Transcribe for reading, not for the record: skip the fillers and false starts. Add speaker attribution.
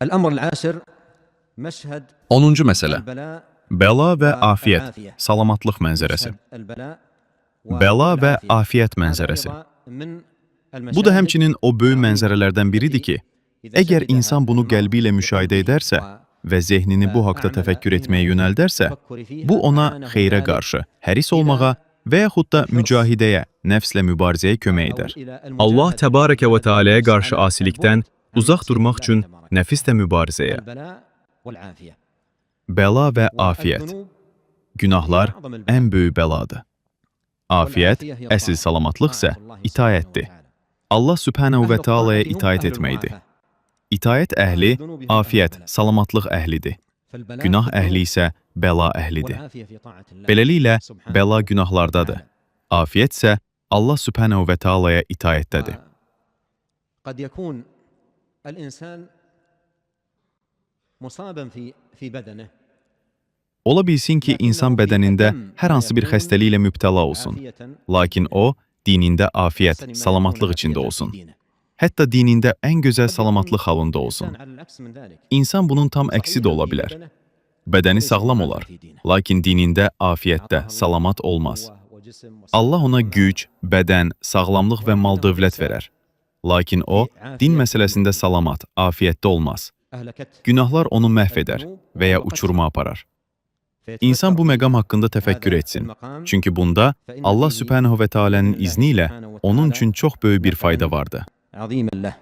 Speaker 1: الأمر العاشر مشهد
Speaker 2: 10-cu məsələ.
Speaker 1: البلاء
Speaker 2: Bəla və afiyyət,
Speaker 1: والعافية.
Speaker 2: salamatlıq mənzərəsi.
Speaker 1: مشهد البلاء
Speaker 2: Bəla və
Speaker 1: والعافية.
Speaker 2: afiyyət
Speaker 1: هذا
Speaker 2: mənzərəsi.
Speaker 1: أيضا من
Speaker 2: Bu da
Speaker 1: المشاهد
Speaker 2: həmçinin o böyük mənzərələrdən biridir ki,
Speaker 1: إذا
Speaker 2: əgər
Speaker 1: شهدها
Speaker 2: insan bunu
Speaker 1: المرء
Speaker 2: qəlbi ilə müşahidə
Speaker 1: بقلبه
Speaker 2: edərsə və zehnini bu haqda
Speaker 1: وأعمل
Speaker 2: təfəkkür etməyə
Speaker 1: ذهنه
Speaker 2: yönəldərsə,
Speaker 1: التفكر فيها
Speaker 2: bu ona
Speaker 1: أعانه
Speaker 2: xeyrə
Speaker 1: ذلك
Speaker 2: qarşı həris
Speaker 1: إلى
Speaker 2: olmağa və yaxud da
Speaker 1: الحرص
Speaker 2: mücahidəyə, nəfslə mübarizəyə kömək
Speaker 1: أو
Speaker 2: edər.
Speaker 1: إلى
Speaker 3: Allah
Speaker 1: المجاهدة
Speaker 3: Təbarəkə və
Speaker 1: والمجاهدة
Speaker 3: Teala'ya
Speaker 1: النفس
Speaker 3: qarşı
Speaker 1: على
Speaker 3: asilikdən
Speaker 1: البعد عن
Speaker 3: uzaq
Speaker 1: معصية
Speaker 3: durmaq
Speaker 1: الله
Speaker 3: üçün
Speaker 1: تبارك
Speaker 3: nəfislə mübarizəyə.
Speaker 1: البلاء والعافية.
Speaker 2: Bəla və afiyyət.
Speaker 1: والذنوب
Speaker 2: Günahlar
Speaker 1: أعظم البلاء
Speaker 2: ən böyük bəladır. Afiyyət,
Speaker 1: والعافية هي
Speaker 2: əsl
Speaker 1: الطاعة،
Speaker 2: salamatlıq isə
Speaker 1: طاعة الله سبحانه
Speaker 2: itaətdir.
Speaker 1: وتعالى.
Speaker 2: Allah Sübhanahu və
Speaker 1: أهل
Speaker 2: Taala'ya
Speaker 1: الطاعة هم
Speaker 2: itaət
Speaker 1: أهل
Speaker 2: etməkdir.
Speaker 1: المعافاة.
Speaker 2: İtaət
Speaker 1: أهل
Speaker 2: əhli
Speaker 1: الذنوب هم أهل
Speaker 2: afiyyət,
Speaker 1: البلاء.
Speaker 2: salamatlıq əhlidir.
Speaker 1: فالبلاء
Speaker 2: Günah
Speaker 1: في
Speaker 2: əhli
Speaker 1: الذنوب
Speaker 2: isə bəla əhlidir.
Speaker 1: والعافية في طاعة الله
Speaker 2: Beləliklə,
Speaker 1: سبحانه
Speaker 2: bəla günahlardadır.
Speaker 1: وتعالى.
Speaker 2: Afiyyət isə Allah Sübhanahu və Taala'ya itaətdədir.
Speaker 1: قد يكون الإنسان مصابا في بدنه
Speaker 2: Ola bilsin ki, insan
Speaker 1: لكنه في
Speaker 2: bədənində
Speaker 1: أتم
Speaker 2: hər
Speaker 1: ما
Speaker 2: hansı bir
Speaker 1: يكون
Speaker 2: xəstəliklə mübtəla olsun.
Speaker 1: عافية
Speaker 2: Lakin o, dinində afiyyət,
Speaker 1: أحسن ما يكون
Speaker 2: salamatlıq
Speaker 1: عافية
Speaker 2: içində
Speaker 1: في
Speaker 2: olsun.
Speaker 1: دينه.
Speaker 2: Hətta dinində ən gözəl
Speaker 1: قد يكون
Speaker 2: salamatlıq halında olsun.
Speaker 1: الإنسان على العكس من ذلك
Speaker 2: İnsan bunun tam əksi də
Speaker 1: صحيحا
Speaker 2: ola
Speaker 1: في
Speaker 2: bilər.
Speaker 1: بدنه
Speaker 2: Bədəni
Speaker 1: وليس
Speaker 2: sağlam
Speaker 1: معافى
Speaker 2: olar,
Speaker 1: في دينه.
Speaker 2: lakin dinində afiyyətdə,
Speaker 1: أعطاه الله
Speaker 2: salamat olmaz.
Speaker 1: قوة وجسم وصحة
Speaker 2: Allah ona
Speaker 1: ومال
Speaker 2: güc, bədən, sağlamlıq və mal
Speaker 1: ولكنه
Speaker 2: dövlət
Speaker 1: ليس
Speaker 2: verər. Lakin o,
Speaker 1: في عافية
Speaker 2: din
Speaker 1: في
Speaker 2: məsələsində
Speaker 1: دينه.
Speaker 2: salamat, afiyyətdə olmaz.
Speaker 1: أهلكته
Speaker 2: Günahlar onu məhv edər
Speaker 1: الذنوب
Speaker 2: və ya
Speaker 1: وأغرقته.
Speaker 2: uçuruma aparar. İnsan
Speaker 1: فيتفكر
Speaker 2: bu
Speaker 1: في
Speaker 2: məqam haqqında təfəkkür
Speaker 1: هذا
Speaker 2: etsin.
Speaker 1: المقام
Speaker 2: Çünki bunda
Speaker 1: فإن
Speaker 2: Allah
Speaker 1: فيه
Speaker 2: Sübhanahu və Taala'nın
Speaker 1: بإذن الله
Speaker 2: izni ilə
Speaker 1: سبحانه
Speaker 2: onun
Speaker 1: وتعالى
Speaker 2: üçün çox böyük bir fayda
Speaker 1: نفعا
Speaker 2: vardı.
Speaker 1: عظيما له.